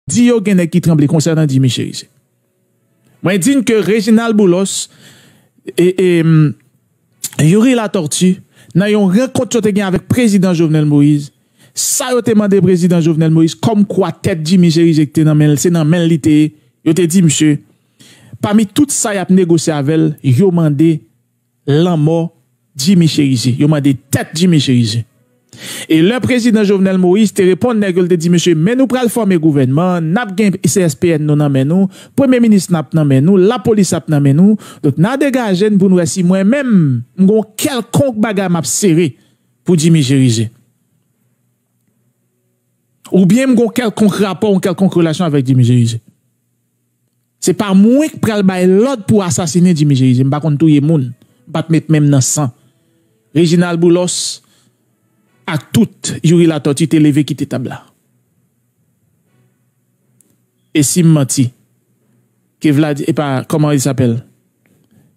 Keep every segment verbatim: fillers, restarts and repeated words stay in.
di yo gen nèg ki tranble konsènan Jimmy Chérizier. Mwen di n ke Reginald Boulos e, e, m, Youri Latortue, nan yon rankont yo te gen avèk prezidan Jovenel Moïse, sa yo te mande prezidan Jovenel Moïse, kòmkwa tèt Jimmy Chérizier ki te nan men l, se nan men l li te ye, yo te di misye, pami tout sa y ap negosye avè l, yo mande lanmò Jimmy Chérizier. Yo mande tèt Jimmy Chérizier. E lè prezidan Jovenel Moïse te reponn nèg yo, l te di, mesye, men nou pral fòme gouvènman, n ap gen C S P N nou nan men nou, premye minis n ap nan men nou, lapolis ap nan men nou. Donk, n a degaje n pou n wè si mwen menm, m gon kèlkonk bagay m ap sere pou Jimmy Chérizier. Oubyen m gon kèlkonk rapò, yon kèlkonk relasyon avèk Jimmy Chérizier. Se pa mwen k pral bay lòd pou asasinen Jimmy Chérizier. M pa konn touye moun. M pa t met men m nan san. Reginald Boulos ak tout Youri Latortue te leve kite tab la. E si m manti, ke Vlad, e pa, comment il s'appelle?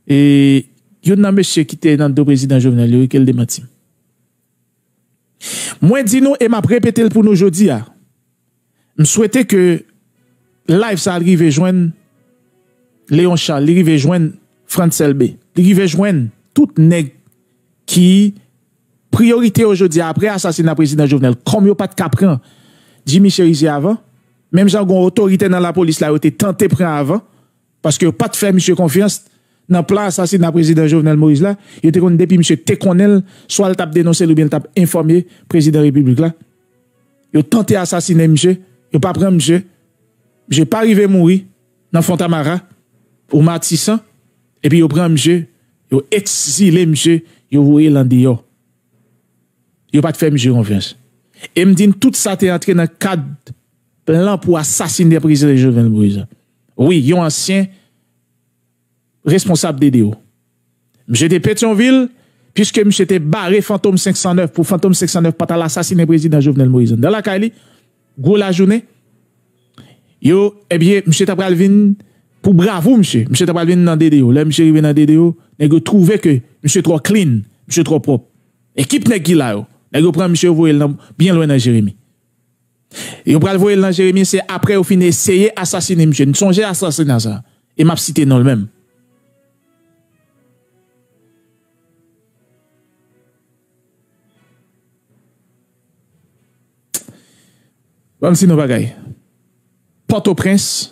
E youn nan mesye ki te nan do prezidan Jovenel yo, ke l demanti m. Mwen di nou, e m ap repete l pou nou jodi a. M swete ke live sa a rive jwenn Léon Charles, li rive jwenn Frantz Elbé, li rive jwenn tout nèg ki priyorite yo jodi a, apre asasina prezidan Jovenel, kòm yo pa t ka pran Jimmy Chérizier avan, menm jan gon otorite nan lapolis la yo te tante pran avan, paske yo pa t fè misye konfyans nan plan asasina prezidan Jovenel Moïse la, yo te konn depi misye te konnen l, swa l t ap denonse l oubyen l t ap enfòme prezidan repiblik la. Yo tante asasinen misye, yo pa pran misye. Misye pa rive mouri nan Fontamara ou Matisan, epi yo pran misye, yo egzile misye, yo voye l andeyò. Yo pa t fè misye konfyans. E m di n tout sa te antre nan kad plan pou asasinen prezidan Jovenel Moïse la. Wi, yon ansyen responsab D D O. Misye te Petyonvil, piske misye te bare Fantom senk san nèf, pou Fantom senk san nèf pa t al asasinen prezidan Jovenel Moïse anndan lakay li, gwo lajounen. Yo, ebyen, misye ta pral vin pou bravou misye. Misye ta pral vin nan D D O. Lè misye rive nan D D O, nèg yo twouve ke misye twò clean, misye twò pwòp. Ekip nèg ki la yo, nèg yo pran misye, yo voye l nan, byen lwen nan Jeremi. Yo pral voye l nan Jeremi, se apre yo fin eseye asasinen misye. N sonje asasina sa. E m ap site non l menm. Ban m di nou bagay. Pòtoprens,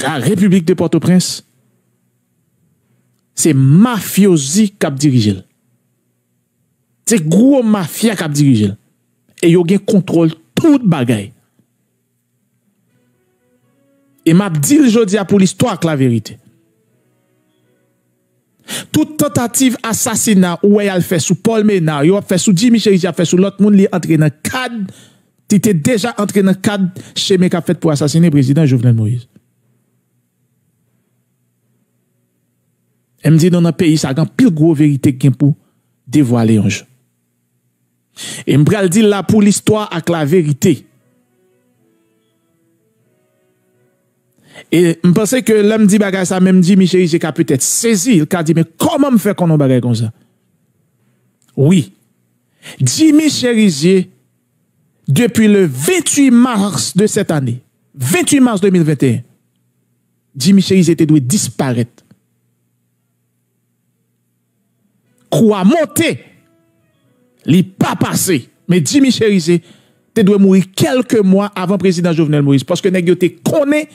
la Repiblik de Pòtoprens, se mafyozi k ap dirije l. Se gwo mafya k ap dirije l. E yo gen kontwòl tout bagay. E m ap di l jodi a pou listwa ak laverite. Tout tantativ asasina ou wè y al fè sou Paul Ménard, yo ap fè sou Jimmy Chérizier, y ap fè sou lòt moun, li antre nan kad, li te deja antre nan kad chemen k ap fèt pou asasinen prezidan Jovenel Moïse. E m di nou nan peyi sa, gen anpil gwo verite k gen pou devwale yon jou. E m pral di l la pou listwa ak laverite. E m panse ke lè m di bagay sa, menm Jimmy Chérizier ka petèt sezi, l ka di, men kòman m fè konnen yon bagay konsa? Wi. Jimmy Chérizier, depi le venntuit mas de sèt ane, venntuit mas de mil venteyen, Jimmy Chérizier te dwe disparèt. Kou a monte, li pa pase. Men Jimmy Chérizier te dwe mouri kèlke mwa avan prezidan Jovenel Moïse, paske nèg yo te konnen,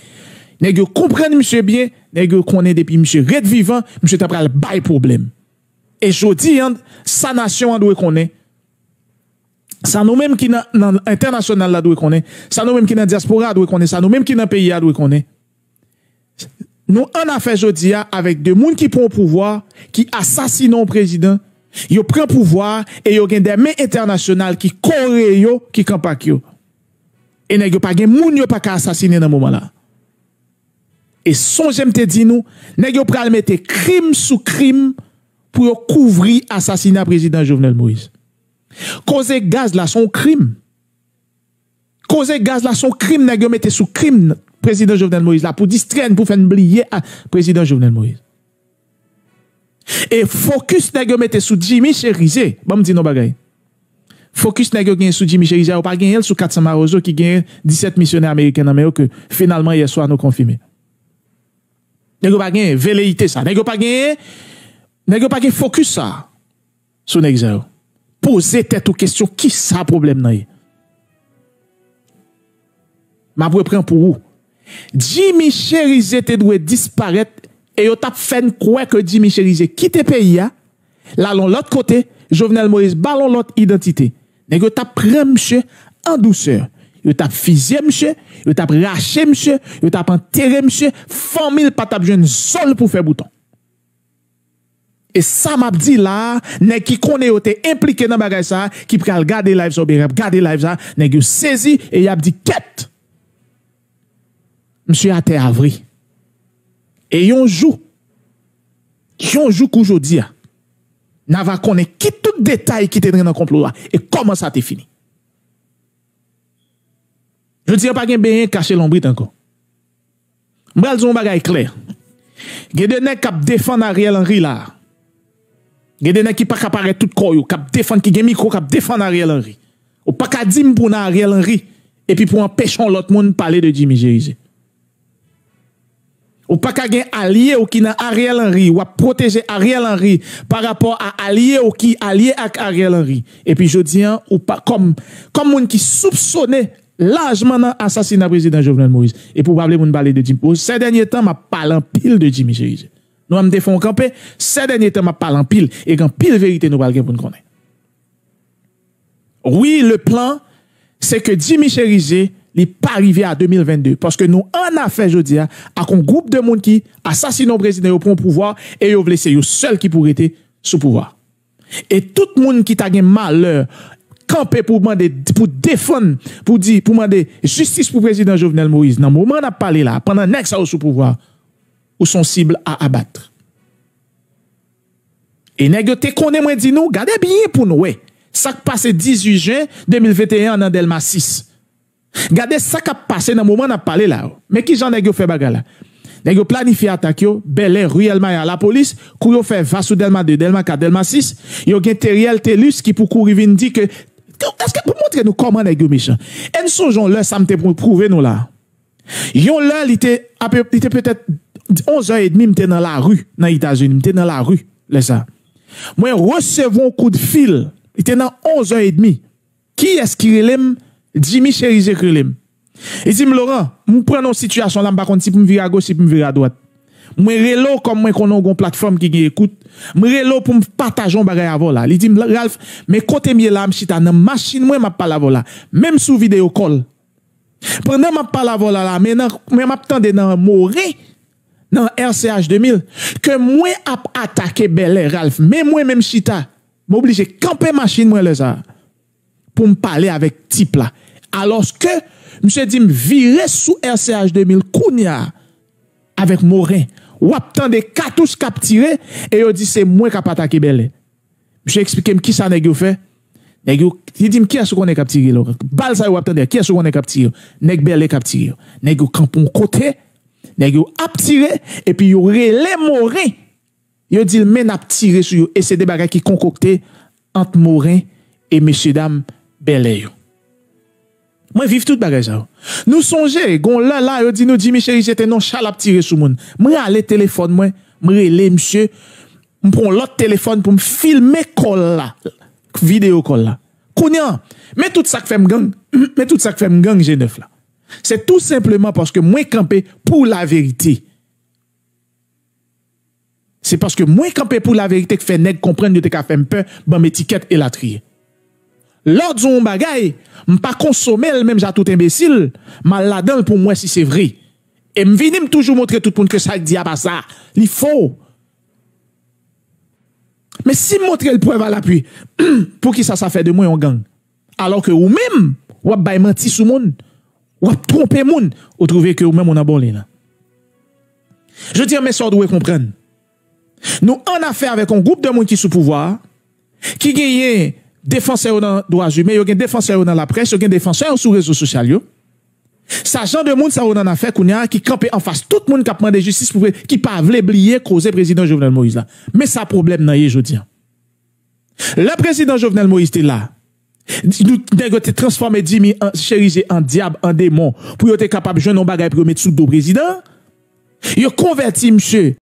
nèg yo konprann misye byen, nèg yo konnen depi misye ret vivan, misye ta pral bay pwoblèm. E jodi a, sa nasyon an dwe konnen, sa nou menm ki nan, nan entènasyonal la dwe konnen, sa nou menm ki nan dyaspora a dwe konnen, sa nou menm ki nan peyi a dwe konnen. Nou annafè jodi a avèk de moun ki pran pouvwa, ki asasinen yon prezidan, yo pran pouvwa a e yo gen de men entènasyonal ki kore yo, ki kanpe ak yo. E nèg yo pa gen moun yo pa ka asasinen nan moman la. E sonje m te di nou, nèg yo pral mete krim sou krim pou yo kouvri asasina prezidan Jovenel Moïse. Koze gaz la se yon krim. Koze gaz la se yon krim nèg yo mete sou krim prezidan Jovenel Moïse la pou distrè n, pou fè n bliye a prezidan Jovenel Moïse. E fokis nèg yo mete sou Jimmy Chérizier, ban m di nou bagay. Fokis nèg yo genyen sou Jimmy Chérizier, yo pa genyen l sou kat san Mawozo ki genyen disèt misyonè ameriken nan men yo ke finalman yè swa nou konfime. Nèg yo pa genyen veleyite sa. Nèg yo pa genyen, nèg yo pa gen fokis sa sou nèg sa yo. Poze tèt ou kesyon, kisa pwoblèm nan ye? M ap repran pou ou. Jimmy Chérizier te dwe disparèt e yo t ap fè n kwè ke Jimmy Chérizier kite peyi a, l al yon lòt kote, Jovenel Moïse ba l yon lòt idantite. Nèg yo t ap pran misye an dousè. Yo t ap fizye misye, yo t ap rache misye, yo t ap antere misye, fanmi l pa t ap jwenn sòl pou fè bouton. E sa m ap di la a, nèg ki konnen yo te enplike nan bagay sa a, ki pral gade live sa oubyen y ap gade live sa a, nèg yo sezi e y ap di, kèt! Misye atè a vre. E yon jou, yon jou kou jodi a, n a va konnen ki tout detay ki te nan konplo a e kòman sa te fini. Jodi a pa gen benyen kache lonbrit ankò. M pral di yon bagay klè. Gen de nèg k ap defann Ariel Henry la. Gen de nèg ki pa ka parèt tout kò yo, k ap defann, ki gen mikwo, k ap defann Ariel Henry. Ou pa ka di m pou w nan Ariel Henry, epi pou w anpeche yon lòt moun pale de Jimmy Chérizier. Ou pa ka gen alye w ki nan Ariel Henry, w ap pwoteje Ariel Henry pa rapò a alye w ki alye ak Ariel Henry. Epi jodi a, ou pa, kòm, kòm moun ki soupsone lajman nan asasina prezidan Jovenel Moïse. Epi w pa vle moun pale de Jimmy. Bon, sè dènye tan, m ap pale anpil de Jimmy Chérizier. Nou wè m te fè yon kanpe, sè dènye tan, m ap pale anpil. E gen anpil verite nou pral gen pou n konnen. Wi, le plan, se ke Jimmy Chérizier, li pa rive a de mil vennde, paske nou annafè jodi a ak yon gwoup de moun ki asasine yon prezidan, yo pran pouvwa e yo vle se yo sèl ki pou rete sou pouvwa. E tout moun ki ta gen malè kanpe pou mande, pou defann, pou di, pou mande jistis pou prezidan Jovenel Moïse, nan moman n ap pale la, pandan nèg sa yo sou pouvwa, ou se yon sib a abat. E nèg yo te konnen mwen di nou, gade byen pou n wè sa k pase dizuit jen de mil venteyen an nan Dèlma sis. Gade sa k ap pase nan moman n ap pale la yo. Men kijan nèg yo fè bagay la. Nèg yo planifye atak yo, Bèlè, ri Èlmaya, lapolis, kou yo fè va sou Dèlma de, Dèlma kat, Dèlma sis, yo gen Teriel Thelus ki pou kouri vin di ke, èske pou montre nou kòman nèg yo mechan. E n sonje yon lè sa m te pou pwouve nou la. Yon lè, li te, apre, li te petèt onz è edmi, m te nan lari, nan Etazini, m te nan lari, lè sa. Mwen resevwa yon koudfil, li te nan onz è edmi. Kiyès ki rele m? Jimmy Chérizier ki rele m. Li di m, Laurent, m pran nan yon sitiyasyon la, m pa konn si pou m vire agoch, si pou m vire adwat. Mwen rele w kòm mwen konnen w gen yon platfòm ki gen ekout. Mwen rele w pou m pataje yon bagay avè w la. Li di m, Ralph, men kote m ye la, m chita nan machin mwen, m ap pale avè w la. Menm sou videyo kòl. Pandan m ap pale avè w la, la, men nan, men m ap tande nan Moren, nan R C H de mil, ke mwen ap atake Bèlè, Ralph. Men mwen menm chita, m oblije kanpe machin mwen lè sa a pou m pale avèk tip la. Alòske, misye di m vire sou R C H de mil kounye a avèk Moren. W ap tande katouch k ap tire e yo di se mwen k ap atake Bèlè. Misye eksplike m kisa nèg yo fè. Nèg yo, li di m, kiyès ou konnen k ap tire yo? Bal sa yo w ap tande a, kiyès ou konnen k ap tire yo? Nèg Bèlè k ap tire yo. Nèg yo kanpe yon kote, nèg yo ap tire, epi yo rele Moren. Yo di l, men n ap tire sou yo. E se de bagay ki konkokte ant Moren e mesyedam Bèlè yo. Mwen viv tout bagay sa yo. Nou sonje, gon lè la, yo di nou Jimmy Chérizier te nonchalan ap tire sou moun. Mwen ale telefòn mwen, m rele misye, m pran yon lòt telefòn pou m filme kòl la, videyo kòl la. Kounye a, men tout sa k fè m gang, men tout sa k fè m gang G nèf la. Se tou senpleman paske mwen kanpe pou laverite. Se paske mwen kanpe pou laverite k fè nèg konprann yo te ka fè m pè, ban m etikèt elatriye. Lè w di yon bagay, m pa konsome l menm jan tout enbesil, m al ladan l pou m wè si se vre. E m vini, m toujou montre tout moun ke sa k di a pa sa. Li fo. Men si m montre l prèv alapui, poukisa sa fè de mwen yon gang? Alòske ou menm, w ap bay manti sou moun, w ap twonpe moun, ou twouve ke ou menm ou nan bon liy la. Jodi a, men sa w dwe konprann. Nou annafè avèk yon gwoup de moun ki sou pouvwa a, ki genyen defansè yo nan dwa imen, yo gen defansè yo nan laprès, yo gen defansè yo sou rezo sosyal yo. Sa jan de moun sa yo nan afè kounye a ki kanpe anfas tout moun k ap mande jistis pou pre-, ki pa vle bliye koze prezidan Jovenel Moïse la. Men sa pwoblèm nan ye jodi a. Lè prezidan Jovenel Moïse te la, Nèg yo te transfòme Jimmy Chérizier an dyab, an demon, pou yo te kapab jwenn yon bagay pou yo met sou do prezidan. Yo konvèti misye.